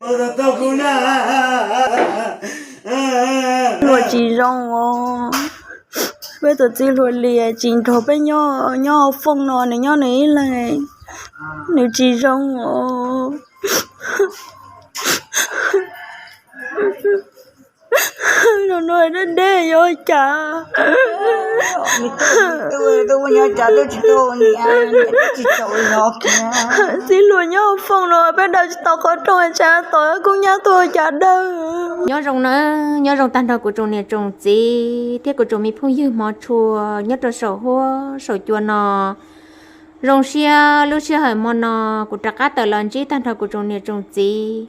Tau kuv na. Hluas tsis zoo os. Peb tus txiv hluas Lis tsis nrog peb nyob hauv fooj no, nws nyob nws ib leeg, nws tsis zoo os. Nws deb deb yuav cas? Txiv hluas nyob hauv fooj no peb daws tsis tau qhov rooj es tsam tom kub nyab tuaj cas dawb. Nyob zoo na, nyob zoo tag nrho kuv tsoom niam tsoom txiv thiab kuv tsoom me phooj ywg hmov tshua nyob rau saum huab saum cua no. Zoo siab lub sij hawm hmo no kuv rov qab tawm los ntsib tag nrho kuv tsoom niam tsoom txiv,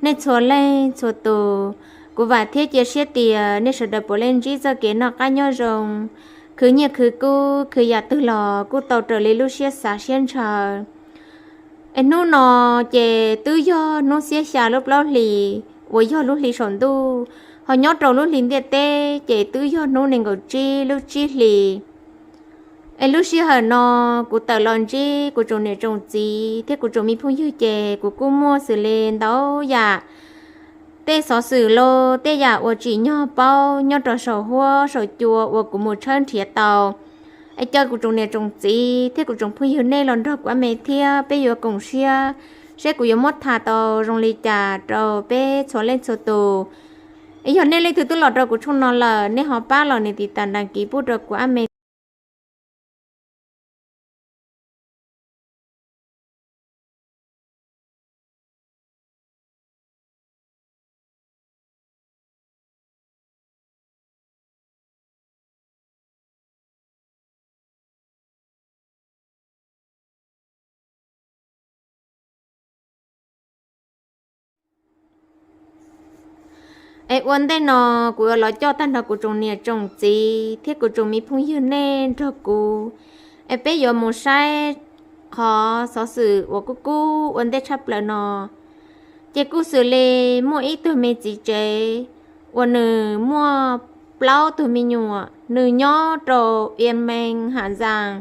nej txhua leej txhua tus. Kuv vam thiab cia siab tias nej sawv daws puav leej ntsib txoj kev noj qab nyob zoo, khwv nyiaj khwv kub, khwv yam twg los kuj tau raws li lub siab xav siab ntshaw. Es hnub no ces twb yog hnub xiab xya lub plaub hlis uas yog lub hli saum ntuj, ho nyob rau lub hli ntiaj teb ces twb yog hnub nees nkaum tsib lub tsib hlis. Es lub sij hawm no kuv tawm los ntsib kuv tsoom niam tsoom txiv thiab kuv tsoom me phooj ywg ces kuv kuj muaj xws li ntau yam tej xov xwm los tej yam uas tsim nyog paub nyob rau saum huab saum cua uas kuv mus tshawb nrhiav tau. Es caw kuv tsoom niam tsoom txiv thiab kuv tsoom phooj ywg nej los nrog kuv ab me thiab peb yuav koom siab seb kuv yuav muab tham tau zoo li cas rau peb txhua leej txhua tus. Es yog nej leej twg twb los rau kuv tshooj no lawm, nej ho pab los nias tiv tas nrag kiv pub rau kuv ab me. Es ua ntej no kuv yuav los coj tag nrho kuv tsoom niam tsoom txiv thiab kuv tsoom me phooj ywg nej nrog kuv, es peb yuav mus saib qhov xov xwm uas kub kub ua ntej tshaj plaws no. Ces kuj xws li muaj ib tug me txiv tsev uas nws muaj plaub tug me nyuam, nws nyob rau Ia Mee Ham Zaas,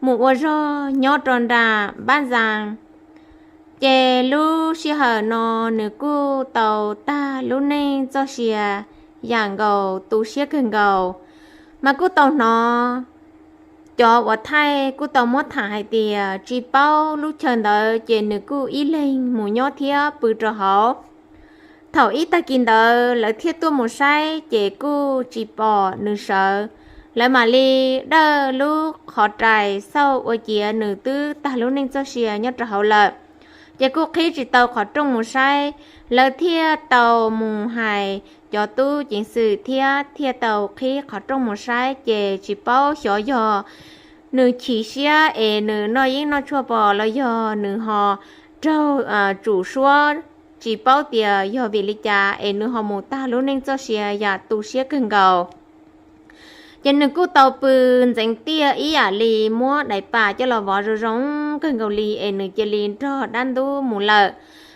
mus ua zog nyob rau nram Npab Zaas. Ces lub sij hawm no nws kuj tau tag lub neej txoj sia yam nkaus tu siab kawg nkaus, mas kuj tau hnov cov uas thaij kuj tau muab tham hais tias tsis paub lub chaw ntawd ces nws kuj ib leeg mus nyob thiab pw rau hauv. Thaum ib tag kis ntawd lawv thiaj tuaj mus saib ces kuj tsis pom nws sawv. Lawv mam li dawj lub qhov rais xauj ua ciav nws twb tag lub neej txoj sia nyob rau hauv lawm. Ces kuj qhib tsis tau qhov rooj mus saib, lawv thiaj tau mus hais cov tub ceev xwm thiab thiaj tau qhib qhov rooj mus saib ces tsis paub xyov yog nws chim siab es nws noj yeeb noj tshuaj pom los yog nws ho raug tsum suab, tsis paub tias yog vim li cas es nws ho mus tag lub neej txoj sia yam tu siab kawg nkaus. Ces nws kuj tau pw ntxeev tiaj ib yam li muab daim pam coj los vov zoo zoo kawg nkaus li es nws cia li nrog dab ntub mus lawm.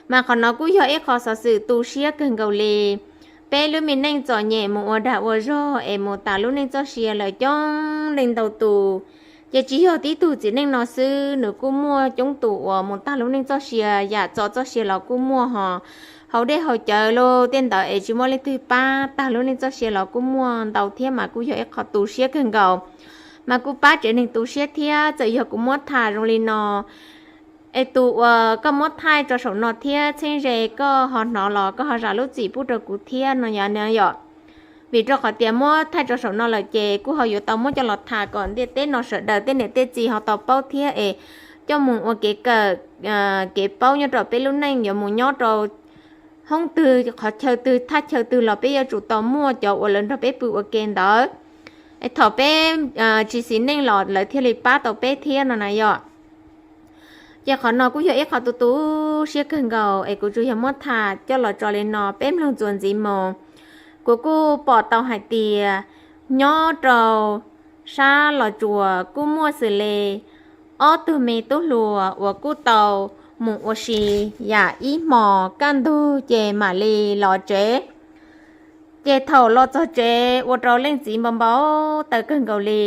Mas qhov no kuj yog ib qho xov xwm tu siab kawg nkaus li. Peb lub me neej txom nyem mus ua dag ua zog es mus tas lub neej txoj sia lawm coob leej ntau tus. Ces tsis yog tib tug txiv neej no xwb, nws kuj muaj coob tus uas mus tag lub neej txoj sia yam txo txoj sia los kuj muaj hos, haus dej haus cawv los tej ntawd es tsis muaj leej twg pab tag lub neej txoj sia los kuj muaj ntau thiab, mas kuj yog ib qho tu siab kawg nkaus. Mas kuj pab tsev neeg tu siab thiab, txawm yog kuv muab tham zoo li no es tus uas koj muab thaij tso saum no thiab txheeb ze koj ho hnov los koj ho zam lub txim pub rau kuv thiab no yom. Vim rau qhov tias muab thaij tso saum no lawm ces kuj ho yuav tau muab coj los tham kom ntiaj teb no sawv daws tej niam tej txiv ho tau paub thiab es coj mus ua kev kawm, kev paub nyob rau peb lub neej yuav mus nyob rau hoob twg qhov chaw twg thaj chaw twg los peb yuav tsum tau muaj cov uas lawv nrog peb pw ua ke ntawd. Es thaum peb tsis xis neej los lawv thiaj li pab tau peb thiab no na yom. Ces qhov no kuj yog ib qho tu tu siab kawg nkaus es kuv tsuas yog muab tham coj los tso li no peb mloog txuas ntxiv mus. Kuv kuj pom tau hais tias nyob rau sab Los Tsuas kuj muaj xws li ob tug me tub hluas uas kuj tau mus ua si yam ib hmos kaj ntug ces mam li los tsev. Ces thaum los txog tsev ua rau leej txiv npau npau taws kawg nkaus li.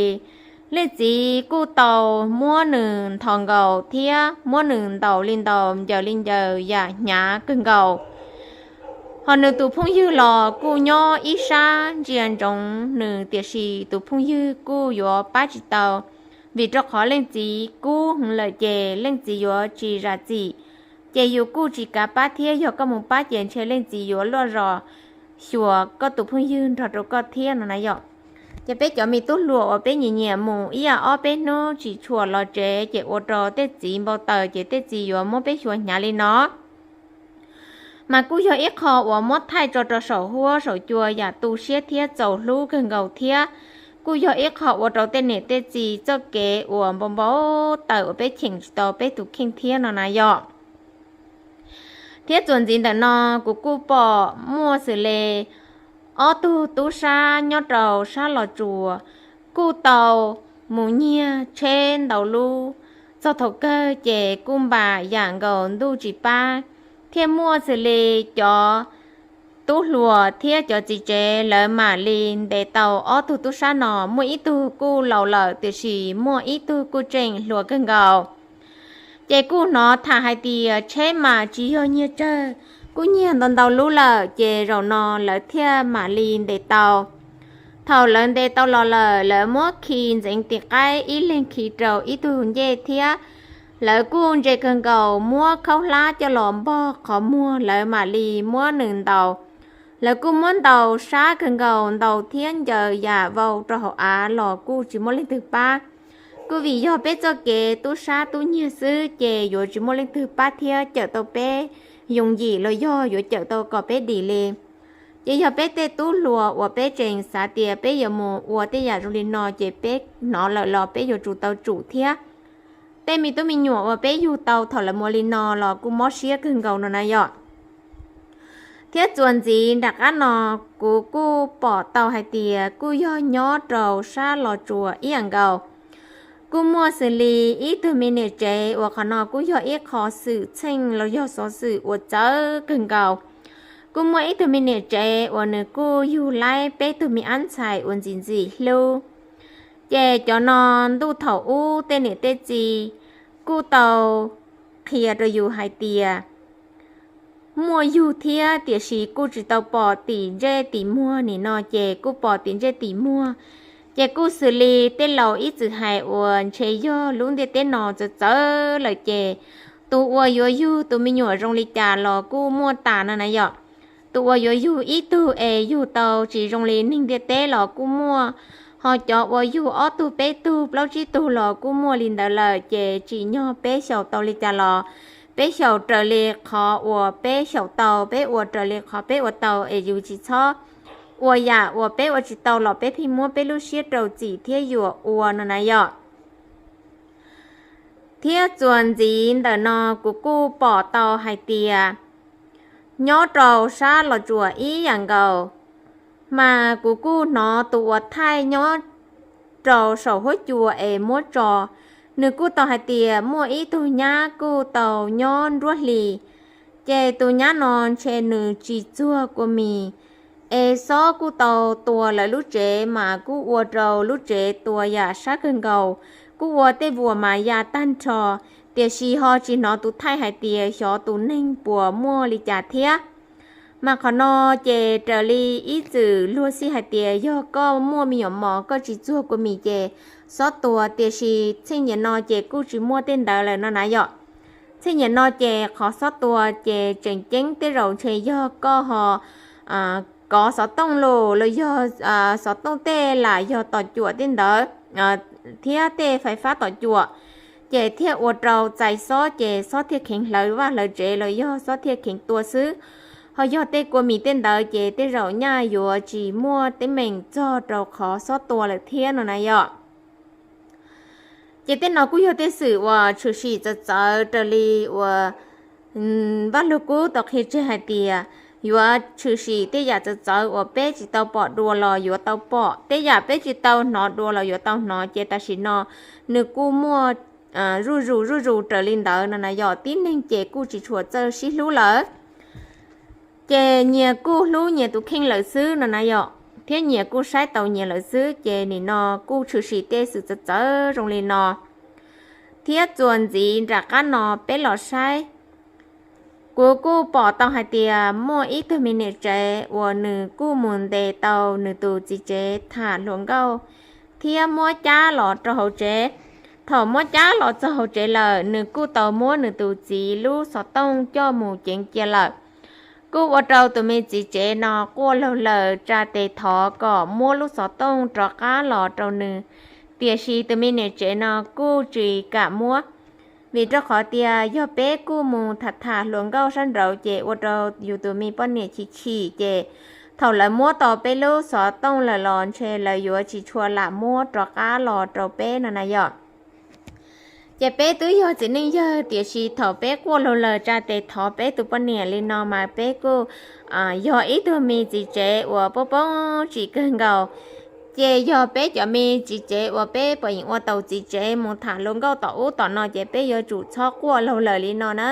Leej txiv kuj tau muab nws nthos nkaus thiab muab nws ntaus li ntaus ncaws li ncaws yam hnyav kawg nkaus. Ho nws tus phooj ywg los kuj nyob ib sab ntsia ntsoov nws, tiam sis tus phooj ywg kuj yuav pab tsis tau, vim rau qhov leej txiv kub heev lawm ces leej txiv yuav tsis zam txim, ces yus kuj tsis kav pab thiab, yog koj mus pab ces ntshe leej txiv yuav loj zog xyuas koj tus phooj ywg nrog rau koj thiab no na yom. Ces peb cov me tub hluas uas peb nyiam nyiam mus ib yam ob peb hnub tsis tshua los tsev ces ua rau tej txiv npau taws ces tej txiv yuav muab peb xyuas hnyav li no. Mas kuj yog ib qho uas muab thaij tso rau saum huab saum cua yam tu siab thiab txaus hlub kawg nkaus thiab, kuj yog ib qho ua rau tej niam tej txiv txoj kev uas npau npau taws uas peb cheem tsis tau peb tus kheej thiab no na yom. Thiab txuas ntxiv ntawm no kuv kuj pom muaj xws li ob tug tub sab nyob rau sab Los Tsuas kuj tau mus nyiag tsheb ntau lub, txog thaum kawg ces kuj npam yam nkaus ntuj tsis pab, thiaj muaj xws li cov tub hluas thiab cov txiv tsev lawv mam li ntes tau ob tug tub sab no. Muaj ib tug kuj laus lawm tiam sis muaj ib tug kuj tseem hluas kawg nkaus. Ces kuj hnov tham hais tias tsheb mas tsis yog nyiag tsawg, kuj nyiag ntau ntau lub lawm ces zaum no lawv thiaj mam li ntes tau. Thaum lawv ntes tau los lawm lawv muab khi ntxeev tim qaib, ib leeg khi rau ib tug ncej thiab. Lawv kuj ntse kawg nkaus muab khaub hlab coj los npog qhov muag, lawv mam li muab nws ntaus. Lawv kuj muab ntaus sab kawg nkaus, ntaus thiab ncaws yam vau rau hauv av los kuj tsis muaj leej twg pab. Kuj vim yog peb txoj kev tub sab tub nyiag xwb ces yuav tsis muaj leej twg pab thiab cawm tau peb yooj yim los yog yuav cawm tau kom peb dim li. Ces yog peb tej tub hluas uas peb tseem xav tias peb yuav mus ua tej yam zoo li no ces peb hnov lawm los peb yuav tsum tau tsum thiab. Tej me tub me nyuam uas peb yug tau thaum lawv mus li no los kuj mob siab kawg nkaus no na yom. Thiab txuas ntxiv nram qab no kuv kuj pom tau hais tias kuj yog nyob rau sab Los Tsuas ib yam nkaus. Kuj muaj xws li ib tug me niam tsev uas qhov no kuj yog ib qho xwm txheej los yog xov xwm uas txawv kawg nkaus. Kuj muaj ib tug me niam tsev uas nws kuj yug laib peb tug me ab ntxhais uas ntxim ntxim hlub. Ces cov no ntuj thaum ub tej niam tej txiv kuj tau qhia rau yus hais tias muaj yug thiab tiam sis kuj tsis tau pom tim ntsej tim muag, nim no ces kuj pom tim ntsej tim muag. Ces kuj xws li tej laus ib txwm hais uas ntshe yog lub ntiaj teb no txawv txawv lawm ces tus uas yuav yug tus me nyuam zoo li cas los kuj muaj tas no na yom. Tus uas yuav yug ib tug es yug tau tsis zoo li neeg ntiaj teb los kuj muaj, ho cov uas yug ob tug peb tug plaub tsib tug los kuj muaj li ntawd lawm. Ces tsim nyog peb xyaum tau li cas los peb xyaum raws li qhov uas peb xyaum tau, peb ua raws li qhov peb ua tau es yus tsis txhob ua yam uas peb ua tsis tau los peb pheej muab peb lub siab rau txim thiab yuam ua no na yom. Thiab txuas ntxiv ntawm no kuv kuj pom tau hais tias nyob rau sab Los Tsuas ib yam nkaus, mas kuv kuj hnov tus uas thaij nyob rau saum huab cua es muab tso, nws kuj tau hais tias muaj ib tug nyab kuj tau nyob nruab hlis, ces tus nyab no ntshe nws tsis txuag kua mis, es xob kuj tau tua lawv lub tsev mas kuj ua rau lub tsev tua yam sab kawg nkaus, kuj ua tej vuas mas ya tag nrho, tiam sis ho tsis hnov tus thaij hais tias xyov tus neeg puas muaj li cas thiab. Mas qhov no ces raws li ib txwm luag xij hais tias yog koj muaj me nyuam mos koj tsis txuag kua mis ces xob tua, tiam sis txheej niam no ces kuj tsis muaj tej ntawd lawm no na yom. Txheej niam no ces qhov xob tua ces tseem ceeb tej zaum ntshe yog koj ho kov xov tooj los los yog xov tooj tej lam yog tom cuam tej ntawd thiab tej fais fab tom cuam, ces thiaj ua rau txais xob ces xob thiaj kheev hlawv vaj hlawv tsev los yog xob thiaj kheev tua xwb. Ho yog tej kua mis tej ntawd ces tej zaum nyaj yuav tsis muaj teeb meem txog rau qhov xob tua lawm thiab no na yom. Ces tej no kuj yog tej xwm uas tshwm sim txawv txawv raws li uas Vaj Lug Kub tau qhia tseg hais tias yuav tshwm sim tej yam txawv txawv uas peb tsis tau pom dua los yuav tau pom, tej yam peb tsis tau hnov dua los yuav tau hnov. Ces tam sim no nws kuj muaj zuj zus zuj zus raws li ntawd no na yom. Tib neeg ces kuj tsis tshua txawj sib hlub lawm, ces nyias kuj hlub nyias tus kheej lawm xwb no na yom, thiab nyias kuj saib taus nyias lawm xwb. Ces nim no kuj tshwm sim tej xwm txawv txawv zoo li no. Thiab txuas ntxiv nram qab no peb los saib, Kuv kuj pom tau hais tias muaj ib tug me niam tsev uas nws kuj mus ntes tau nws tus txiv tsev tham hluas nkauj thiab muab cab los rau hauv tsev. Thaum muab cab los txog hauv tsev lawm, nws kuj tau muab nws tus txiv lub xov tooj coj mus ceev cia lawm. Kuj ua rau tus me txiv tsev no quaj laug lawm tsa tes thov kom muab lub xov tooj rov qab los rau nws, tiam sis tus me niam tsev no kuj tsis kam muab. Vim rau qhov tias yog peb kuj mus tham tham hluas nkauj sab nraud ces ua rau yus tus me poj niam chim chim ces thaum lawv muab tau peb lub xov tooj lawm los ntshe lawv yuav tsis tshua lam muab rov qab los rau peb no na yom. Ces peb twb yog txiv neej yawg, tiam sis thaum peb quaj laug lawm tsa tes thov peb tus poj niam li no mas peb kuj yog ib tug me txiv tsev uas poob poob tsim kawg nkaus. Ces yog peb cov me txiv tsev uas peb pom yeem ua tau txiv tsev mus tham hluas nkauj tom ub tom no ces peb yuav tsum txhob quaj laug lawm li no na.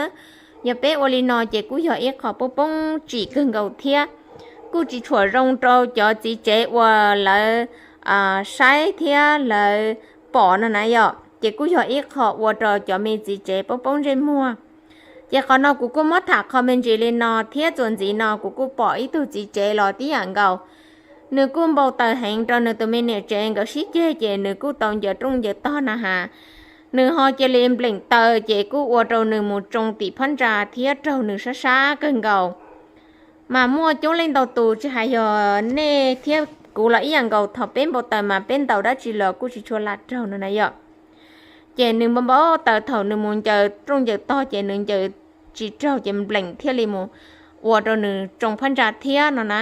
Yog peb ua li no ces kuj yog ib qho poob poob tsim kawg nkaus thiab kuj tsis tshua zoo rau cov txiv tsev uas lawv saib thiab lawv pom no na yom, ces kuj yog ib qho ua rau cov me txiv tsev poob poob ntsej muag. Ces qhov no kuv kuj muab tham qho me ntsis li no thiab txuas ntxiv no kuv kuj pom ib tug txiv tsev los tib yam nkaus. Nws kuj npau taws heev rau nws tus me niam tsev nkawd sib ceg ces nws kuj tau ncaws rooj ncaws tog na has. Nws ho cia li npleem taws ces kuj ua rau nws mus tsoo tim phab ntsa thiab raug nws sab sab kawg nkaus. Mas muaj coob leej ntau tus tsis hais yog nej thiab kuv los ib yam nkaus, thaum peb npau taws mas peb ntaus dab tsi los kuj tsis tshua lam raug no na yom. Ces nws npau npau taws thaum nws mus ncaws rooj ncaws tog ces nws ncaws tsis raug ces npleem thiaj li mus ua rau nws tsoo phab ntsa thiab no na.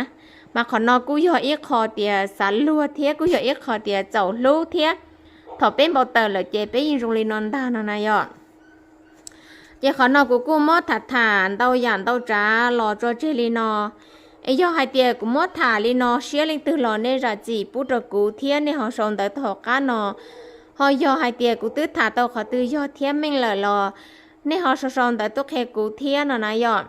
Mas qhov no kuj yog ib qho tias xav luag thiab kuj yog ib qho tias txaus hlub thiab. Thaum peb npau taws lawm ces peb yeej zoo li no ntag no na yom. Ces qhov no kuv kuj muab tham tham ntau yam ntau tsav los tso tseg li no. Es yog hais tias kuv muab tham li no siab leej twg los nej zam txim pub rau kuv thiab nej ho sau ntawv tau hauv qab no. Ho yog hais tias kuv twb tham tau qhov twg yog thiab meej lawm los nej ho sau sau ntawv tuaj qhia kuv thiab no na yom.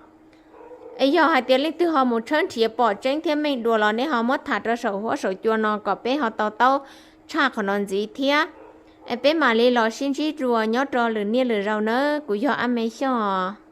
Es yog hais tias leej twg ho mus tshawb nrhiav pom tseeb thiab meej dua los nej ho muab tham rau saum huab saum cua no kom peb ho to taub tshaj qhov no ntxiv thiab. Es peb mam li los sib ntsib dua nyob rau lwm niaj lwm zaus nawb, kuv yog Ab Me Xyooj.